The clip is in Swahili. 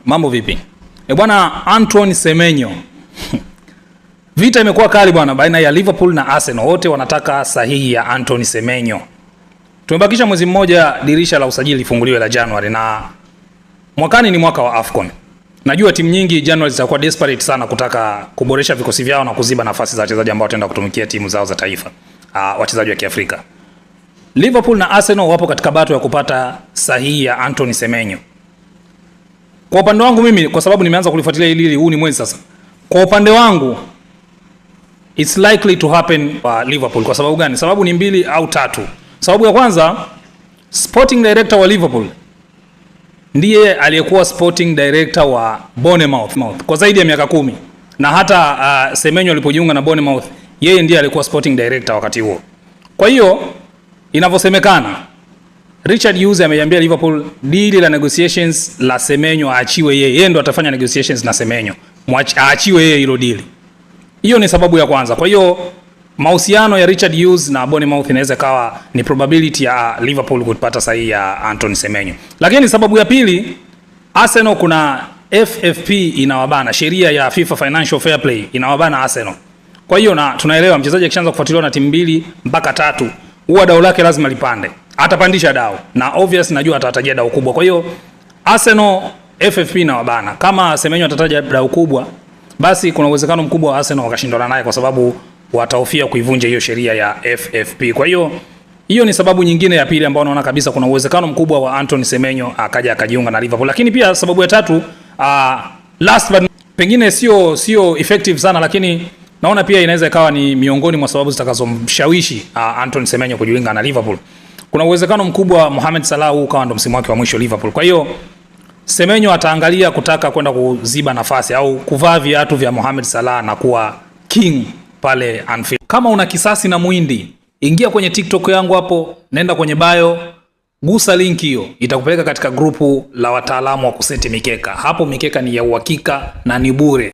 Mambo vipi? E bwana, Antoine Semenyo. Vita imekuwa kali bwana baina ya Liverpool na Arsenal. Wote wanataka sahihi ya Antoine Semenyo. Tumebakisha mwezi mmoja dirisha la usajili lifunguliwe la January, na mwakani ni mwaka wa AFCON. Najua timu nyingi January zitakuwa desperate sana kutaka kuboresha vikosi vyao na kuziba nafasi za wachezaji ambao wataenda kutumikia timu zao za taifa, wachezaji wa Kiafrika. Liverpool na Arsenal wapo katika battle ya kupata sahihi ya Antoine Semenyo. Kwa upande wangu mimi, kwa sababu nimeanza kulifuatilia hili, huu ni mwezi sasa. Kwa upande wangu it's likely to happen kwa Liverpool. Kwa sababu gani? Sababu ni mbili au tatu. Sababu ya kwanza, sporting director wa Liverpool ndiye aliyekuwa sporting director wa Bournemouth kwa zaidi ya miaka 10, na hata Semenyo alipojiunga na Bournemouth, yeye ndiye alikuwa sporting director wakati huo. Kwa hiyo inavyosemekana, Richard Hughes ameiambia Liverpool deal la negotiations la Semenyo aachiwe yeye, yeye ndo atafanya negotiations na Semenyo, aachiwe yeye hilo deal. Hiyo ni sababu ya kwanza. Kwa hiyo mahusiano ya Richard Hughes na Bournemouth inaweza kawa ni probability ya Liverpool kupata sahihi ya Antoine Semenyo. Lakini sababu ya pili, Arsenal kuna FFP inawabana, sheria ya FIFA Financial Fair Play inawabana Arsenal. Kwa hiyo na tunaelewa mchezaji akishaanza kufuatiliwa na timu mbili mpaka tatu, huwa dau lake lazima lipande. Atapandisha dau na obvious najua atatajia dau kubwa. Kwa hiyo Arsenal FFP inawabana. Kama Semenyo atataja dau kubwa, basi kuna uwezekano mkubwa wa Arsenal wakashindana naye kwa sababu watahofia kuivunja hiyo sheria ya FFP. Kwa hiyo hiyo ni sababu nyingine ya pili ambayo naona kabisa kuna uwezekano mkubwa wa Antoine Semenyo akaja akajiunga na Liverpool. Lakini pia sababu ya tatu, last but pengine sio effective sana, lakini naona pia inaweza ikawa ni miongoni mwa sababu zitakazomshawishi Antoine Semenyo kujiunga na Liverpool. Kuna uwezekano mkubwa Mohamed Salah huu ukawa ndo msimu wake wa mwisho Liverpool. Kwa hiyo Semenyo ataangalia kutaka kwenda kuziba nafasi au kuvaa viatu vya Mohamed Salah na kuwa king pale Anfield. Kama una kisasi na Muhindi, ingia kwenye TikTok yangu hapo, nenda kwenye bio, gusa link hiyo, itakupeleka katika grupu la wataalamu wa kuseti mikeka. Hapo mikeka ni ya uhakika na ni bure.